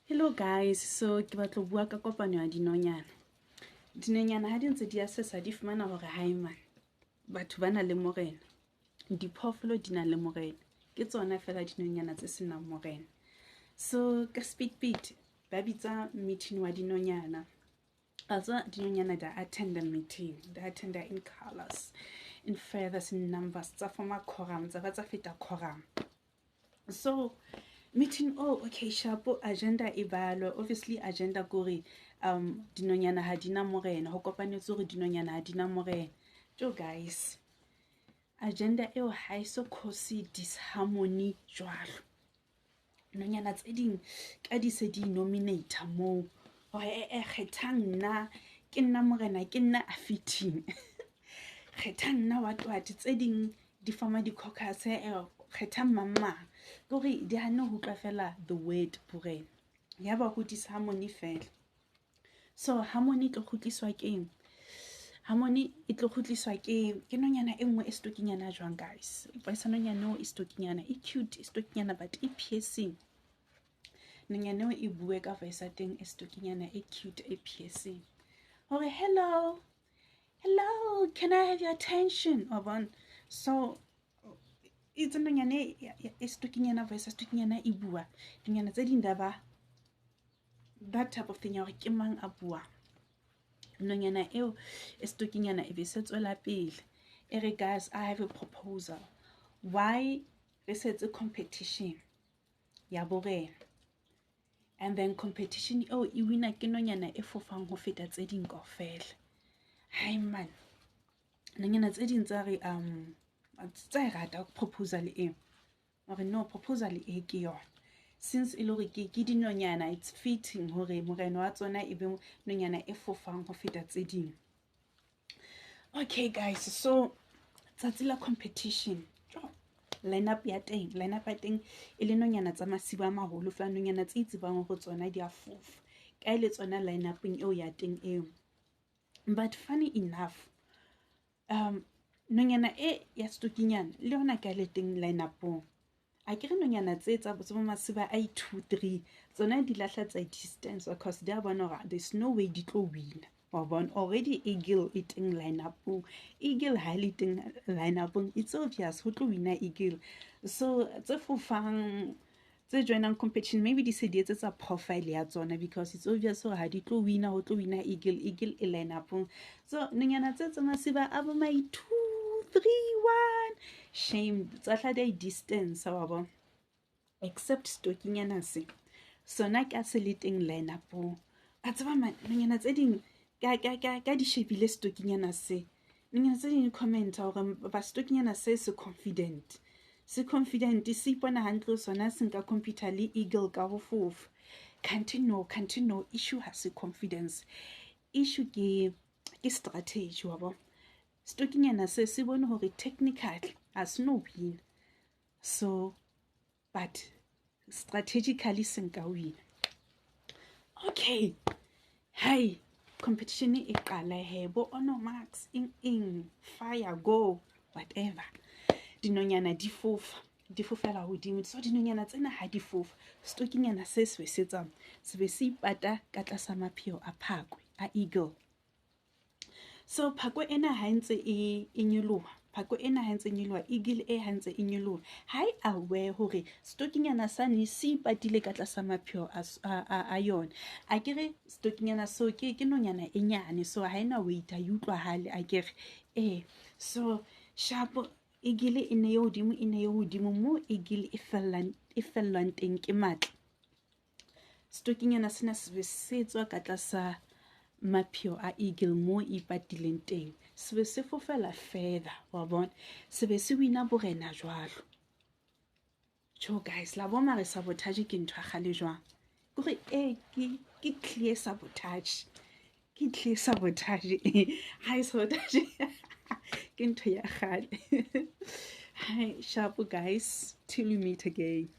Hello guys, so ke batla ho bua ka kopano ya dinonyana. Dinonyana ha di ntse di assess-a di fumana hore hae man, batho ba na le morena, diphoofolo di na le morena. Ke tsona feela dinonyana tse senang morena. So ka speed speed ba bitsa meeting wa dinonyana. A tseba dinonyana di attend-a meeting, di attend-a in colours, in feathers, in numbers tsa form-a quorum, tsa ba tsa feta quorum. So meeting oh okay sharp agenda e balwe obviously agenda ke hore dinonyana ha di na morena ho kopanetswe hore dinonyana ha di na morena. Jo guys, agenda eo ha e so cause disharmony jwalo. Nonyana tse ding ka di se di nominate moo hore eh kgethang nna ke nna morena ke nna a fitting. Kgethang nna what what tse ding di form-a di-caucus kgethang mang mang. Ke hore di hanne ho utlwa fela the word borena. Ya ba ho disharmony fela. So harmony e tlo kgutliswa keng? Harmony e tlo kgutliswa ke nonyana e nngwe e stokinyana jwang guys. Voice ya nonyana eo e stokinyana e cute e stokinyana but e piercing. Nonyana eo e bue ka voice ya teng e stokinyana e cute e piercing. Hore hello, hello, can I have your attention? Wa bona? So itse nonyana e stokinyana voice ya stokinyana e bua. Dinonyana tse ding di ba that type of thing ya hore ke mang a buang. Nonyana eo e stokinyana e be se tswela pele. E re guys, I have a proposal. Why re setse competition ya borena? And then competition eo e win-a ke nonyana e fofang ho feta tse ding kaofela. Hai man, nonyana tse ding tsa re tsa e rata proposal eo. Hore no proposal e ke yona. Since e le hore ke dinonyana it's fitting hore morena wa tsona e be nonyana e fofang ho feta tse ding. Okay guys, so tsatsi la competition. Line up ya teng, line up ya teng e le nonyana tsa masiba a maholo fela nonyana tse itsebang hore tsona di a fofa. Kae le tsona line up-eng eo ya teng eo. But funny enough, nonyana e ya stokinyana le yona ka le teng line up-ong. Akere nonyana tse tsa bo masiba a i-2 3 tsona di lahla tsa distance because di a bona hore there's no way di tlo win-a. Wa bona already eagle e teng line up-ong. Eagle ha e le teng line up-ong it's obvious ho tlo win-a eagle. So tse fofang tse join-ang competition maybe di se di etsetsa profile ya tsona because it's obvious hore ha di tlo win-a ho tlo win-a eagle, eagle e line up-ong. So nonyana tse tsa masiba a bo ma 2 3 1 shame tsa hla di a distance wa bona. Except stokinyana se sona ka se le teng line up-ong. A tseba man nonyana tse ding ka di shebile stokinyana se. Nonyana tse ding di comment-a hore ba stokinyana se se confident. Se confident se ipona hantle sona se nka compete le eagle ka ho fofa. Kanthe no, kanthe no issue ha se confidence. Issue ke strategy wa bona. Stokinyana se se bone hore technically ha se no win. So but strategically se nka win. Okay. Hey, competition e qala he bo ono max eng eng fire go whatever. Dinonyana di fofa, di fofela hodimo. So dinonyana tsena ha di fofa, stokinyana se se se tsang se be se ipata ka tlasa mapheo a phakwe a eagle. So phakwe ena ha ntse e nyoloha, phakwe ena ha ntse e nyoloha, eagle e ha ntse e nyoloha, ha e aware hore stokinyana sane se ipatile ka tlasa mapheo a yona. Akere stokinyana so ke nonyana e nyane so ha ena weight ha e utlwahale akere. Eh, so sharp eagle e ne ye hodimo e ne ye hodimo mo eagle e fellang e fellwang teng ke matla. Stokinyana sena se be se tswa ka tlasa mapheo a eagle mo e ipatileng teng. Se be se fofela further wa bona. Se be se win-a borena jwalo. Tjo guys, la bona mare sabotage ke ntho ya kgale jwang. Ke hore e ke clear sabotage. Ke clear sabotage. Ha e sabotage ke ntho ya kgale. Hi, sharp guys, till we meet again.